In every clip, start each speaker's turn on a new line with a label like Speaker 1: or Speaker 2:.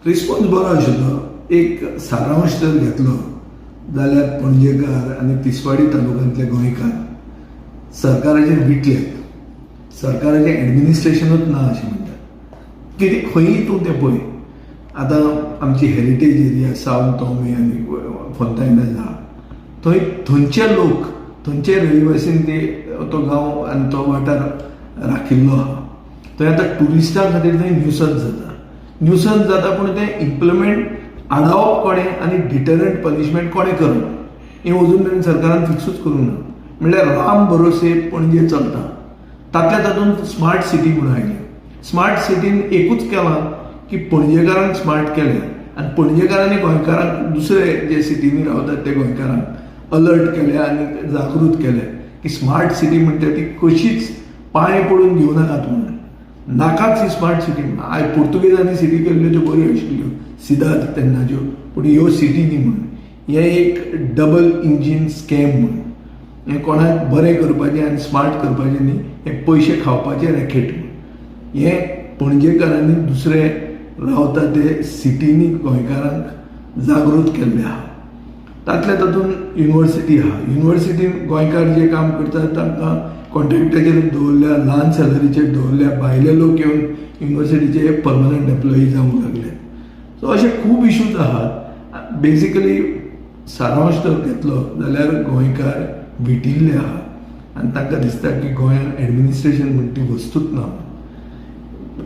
Speaker 1: Response बरो आशिल्लो. एक सारांश जर घेतलो जाल्यार पणजेकार आनी तिसवाडी तालुक्यांतले गोंयकार सरकाराचेर विटल्यात. सरकाराचें एडमिनिस्ट्रेशनूच ना अशें म्हणटात. कितें खंयी तूं तें पळय, आतां आमची हेरिटेज एरिया सावथ तोमे आनी फोंताइनाज आहा, थंय थंयचे लोक, थंयचे रहिवासीन ते तो गांव आनी तो वाठार राखिल्लो आहा. थंय आतां ट्युरिस्टां खातीर थंय न्युसन्स जाता, न्युसन्स जाता, पूण तें इम्प्लिमेंट आडावप कोणें आनी डिटरंट पनिशमेंट कोणें करप हें अजून मेरेन सरकारान फिक्सूच करूंक ना. म्हणल्यार राम भरोसे पणजे चलता. तातल्या तातूंत स्मार्ट सिटी म्हणून आयली. स्मार्ट सिटीन एकूच केलां की पणजेकारांक स्मार्ट केले आनी पणजेकारांनी गोंयकारांक, दुसरे जे सिटींनी रावतात ते गोंयकारांक अलर्ट केले आनी जागृत केले की स्मार्ट सिटी म्हणटा ती कशीच पांय पडून घेवं नाकात म्हणून, नाकाच ही स्मार्ट सिटी. आयज पुर्तुगेजांनी सिटी केल्ल्यो त्यो बऱ्यो आशिल्ल्यो, सिदाद तेन्नाच्यो, पूण ह्यो सिटी न्ही म्हणून. हें एक डबल इंजीन स्कॅम म्हणून. हें कोणाक बरें करपाचें आनी स्मार्ट करपाचें न्ही, हें पयशे खावपाचें रॅकेट म्हणून. हें पणजेकारांनी, दुसरे रावता ते सिटींनी गोंयकारांक जागृत केल्लें आहा. तातल्या तातूंत युनिवर्सिटी आहा. युनिवर्सिटीन गोंयकार जे काम करतात तांकां कॉन्ट्रॅक्टाचेर दवरल्या, ल्हान सॅलरीचेर दवरल्या. भायले लोक येवन युनिवर्सिटीचे परमनंट एम्प्लॉई जावंक लागले. सो अशे खूब इशूज आहात. बेजिकली सारांश जर घेतलो जाल्यार गोंयकार विटिल्ले आहा आनी तांकां दिसता की गोंयांत एडमिनिस्ट्रेशन म्हणटी वस्तूच ना,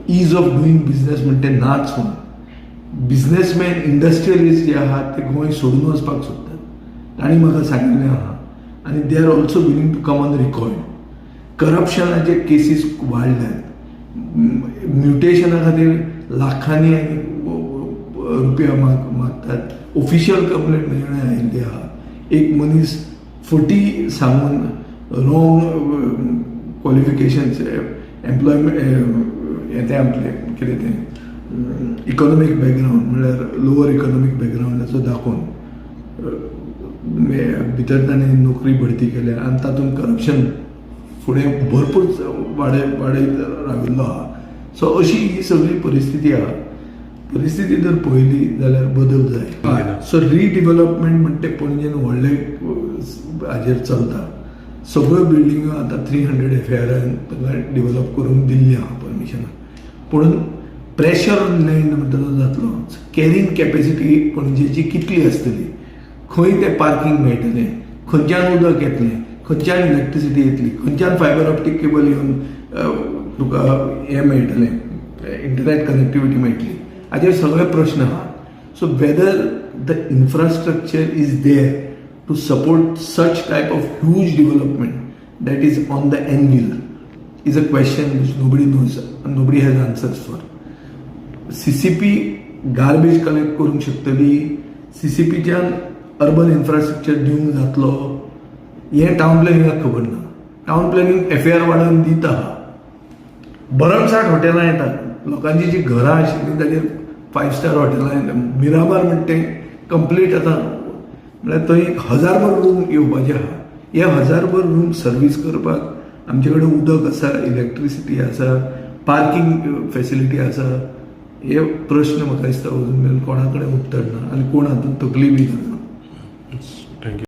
Speaker 1: is of doing business म्हणटे नाच म्हणून. बिझनेसमॅन, इंडस्ट्रियलिस्ट जे आहात ते गोंय सोडून वचपाक सोदतात. तांणी म्हाका सांगिल्लें आहा आनी they are also willing to come on record. करप्शनाचे cases वाडल्यात. म्युटेशना खातीर लाखांनी आनी रुपया मागतात. ऑफिशियल कंप्लेंट म्हजे कडेन आयिल्ली आहा. एक मनीस फटी सांगून रॉंग क्वॉलिफिकेशन्स, एम्प्लॉयमेंट हें तें आपलें कितें तें इकॉनॉमीक बॅकग्रावंड, म्हणल्यार लोवर इकॉनॉमीक बॅकग्रावंडाचो दाखोवन भितर ताणें नोकरी भरती केल्या आनी तातूंत करप्शन फुडें भरपूर वाडयत राविल्लो आहा. सो अशी ही सगळी परिस्थिती आहा. परिस्थिती जर पळयली जाल्यार बदल जाय. सो रिडिवेलपमेंट म्हणटे पणजेन व्हडले हाजेर चलता. सगळ्यो बिल्डिंग्यो आतां 300 एफएआरान तांकां डिवेलप करूंक दिल्ली आहा परमिशनां, पूण प्रेशर ऑन लँड म्हणटा तो जातलो. कॅरिंग कॅपेसिटी पणजेची कितली आसतली? खंय तें पार्कींग मेळटलें? खंयच्यान उदक येतलें? खंयच्यान इलेक्ट्रिसिटी येतली? खंयच्यान फायबर ऑप्टीक केबल येवन तुका हें मेळटलें, इंटरनेट कनेक्टिविटी मेळटली? हाजेर सगळे प्रश्न आहा. So whether the infrastructure is there to support such type of huge development that is on the anvil is a question which nobody knows, nobody has answers for. CCP garbage collect करूंक शकतली? सीसीपीच्यान urban infrastructure दिवंक जातलो? हें town प्लॅनिंगाक खबर ना. Town planning FAR वाडोवन दिता. भरमसाठ हॉटेलां येतात. लोकांची जी घरां आशिल्लीं ताजेर फायव स्टार हॉटेलां येतात. मिरामार म्हणटा तें कंप्लीट आतां, म्हळ्यार थंय एक हजारभर रूम येवपाचे आहा. हे हजारभर रूम सर्वीस करपाक आमचे कडेन उदक आसा, इलेक्ट्रिसिटी आसा, पार्कींग फेसिलिटी आसा? हे प्रश्न म्हाका दिसता अजून मेरेन कोणा कडेन उत्तर ना आनी कोण हातूंत तकली बी घालना.